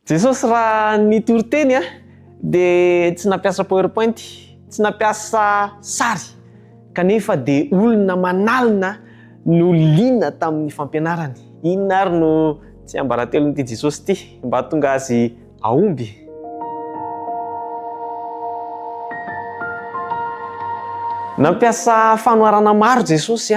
Jesosy raha nitory teny dia tsy nampiasa powerpoint, tsy nampiasa sary, kanefa dia olona aman'alina no liana tamin'ny fampianarany. Inona ary no tsiambaratelon'ity Jesosy ity mba hahatonga azy hahomby? Nampiasa fanoharana maro Jesosy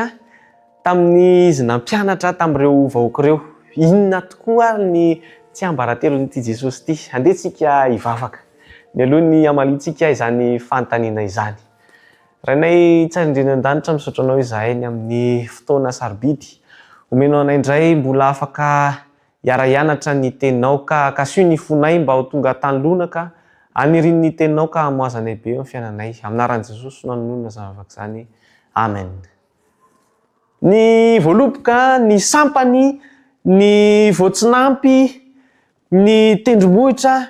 Tamin'izy nampianatra tamin'ireo vahoaka ireo. Inona tokoa ary ny tsiambaratelon'ity Jesosy ity? Andeha tsika hivavaka mialoha ny hamaliantsika izany fanontaniana izany. Rainay tsara indrindra an-danitra, misaotra Anao izahay ny amin'ny fotoana sarobidy omenao anay indray mbola afaka hiara-hianatra ny Teninao ka kasiho ny fonay mba ho tonga tany lonaka anirian'ny Teninao ka hamoazanay be eo amin'ny fiainanay. Amin'ny anaran'i Jesosy no anononana izany vavaka izany. Amen. Ny voaloboka, ny sampany, ny voatsinampy, ny tendrombohitra,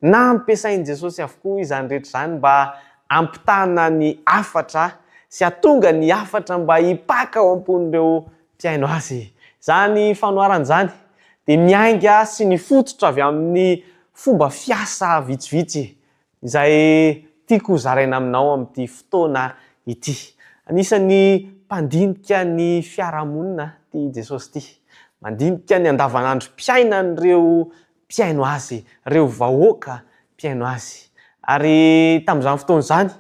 nampiasain'i Jesosy avokoa izany rehetra izany mba hampitana ny hafatra sy hahatonga ny hafatra mba hipaka ao am-pon'ireo mpihaino azy. Izany fanoharana izany dia niainga sy nifototra avy amin'ny fomba fiasa vitsivitsy Izay tiako ho zaraina aminao amin'ity fotoana ity. Anisan'ny mpandinika ny fiarahamonina ity Jesosy ity. Mandinika ny andavanandrom-piainan'ireo mpihaino azy, ireo vahoaka mpihaino azy. Ary tamin'izany fotoana izany,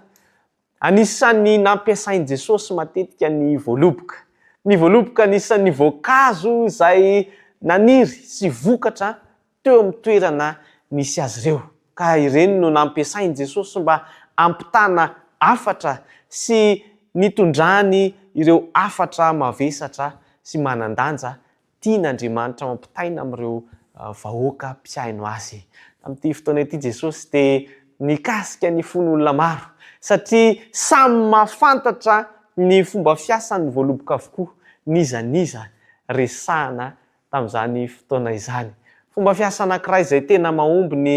anisan'ny nampiasain'i Jesosy matetika ny voaloboka. Ny voaloboka anisan'ny voankazo izay naniry sy vokatra teo amin'ny toerana nisy azy ireo, ka ireny no nampiasain'i Jesosy mba hampitana hafatra sy nitondrany ireo hafatra mavesatra sy manan-danja tian'Andriamanitra ho ampitaina amin'ireo vahoaka mpihaino azy. Tamin'ity fotoana ity Jesosy dia nikasika ny fon'olona maro, satria samy mahafantatra ny fomba fiasan'ny voaloboka avokoa, n'iza n'iza resahana tamin'izany fotoana izany. Fomba fiasa anankiray izay tena mahomby ny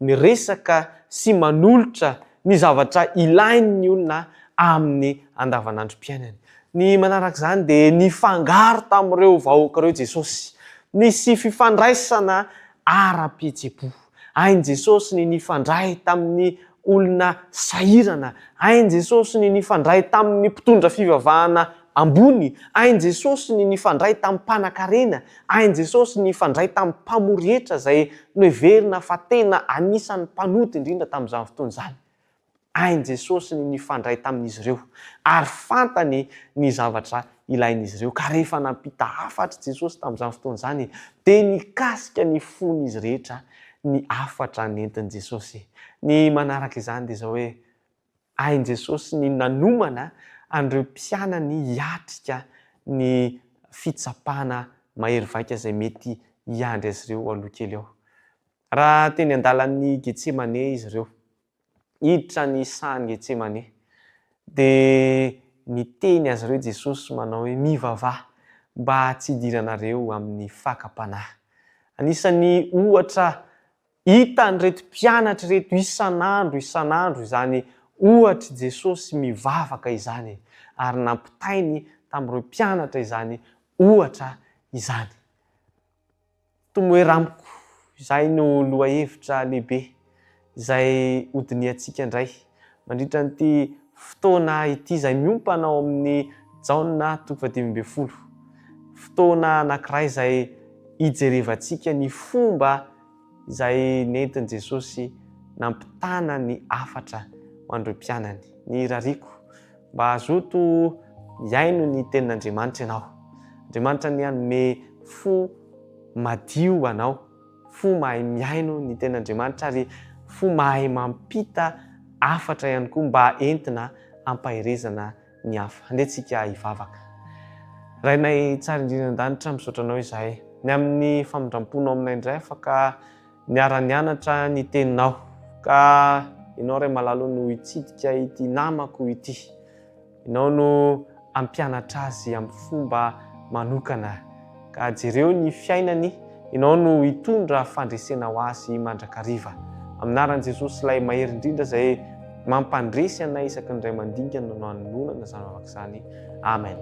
miresaka sy manolotra ny zavatra ilain'ny olona amin'ny andavanandrom-piainany. Ny manaraka izany dia nifangaro tamin'ireo vahoaka ireo Jesosy. Nisy fifandraisana ara-pihetseham-po. Hain'i Jesosy ny nifandray tamin'ny olona sahirana. Hain'i Jesosy ny nifandray tamin'ny mpitondra fivavahana ambony. Hain'i Jesosy ny nifandray tamin'ny mpanankarena. Hain'i Jesosy ny nifandray tamin'ny mpamory hetra izay noheverina fa tena anisan'ny mpanota indrindra tamin'izany fotoana izany. Hain'i Jesosy ny nifandray tamin'izy ireo, ary fantany ny zavatra ilain'izy ireo. Ka rehefa nampita hafatra Jesosy tamin'izany fotoana izany, dia nikasika ny fon'izy rehetra ny hafatra nentin'i Jesosy. Ny manaraka izany dia izao hoe, hain'i Jesosy ny nanomana an'ireo mpianany hiatrika ny fitsapana mahery vaika izay mety hiandry azy ireo aloha kely ao. Raha teny an-dalan'ny Getsemane izy ireo, hiditra ny sahan'i Getsemane, dia niteny azy ireo Jesosy manao hoe, Mivavaha mba tsy hidiranareo amin'ny fakam-panahy. Anisan'ny ohatra hitan'ireto mpianatra ireto isan'andro isan'andro izany ohatr'i Jesosy mivavaka izany, ary nampitainy tamin'ireo mpianatra izany ohatra izany. Tomoera amiko, izay no lohahevitra lehibe izay hodinihantsika indray mandritra an'ity fotoana ity izay miompana ao amin'ny Jaona toko fahadimy ambin'ny folo. Fotoana anankiray izay hijerevantsika ny fomba izay nentin'i Jesosy nampitana ny hafatra ho an'ireo mpianany. Ny irariako mba hazoto hihaino ny tenin'Andriamanitra ianao. Andriamanitra anie hanome fo madio anao, fo mahay mihaino ny tenin'Andriamanitra ary fo mahay mampita hafatra ihany koa mba entina hampaherezana ny hafa. Andeha tsika hivavaka. Rainay tsara indrindra an-danitra, misaotra anao izahay ny amin'ny famindram-ponao aminay indray afaka niara-nianatra ny teninao. Ka ianao Ray malala no hitsidika ity namako ity. Ianao no hampianatra azy amin'ny fomba manokana. Ka jereo ny fiainany, Ianao no hitondra fandresena ho azy mandrakariva. Amin'ny anaran'i Jesosy ilay mahery indrindra izay mampandresy anay isaky ny ray mandingana no anononana izany vavaka izany. Amen.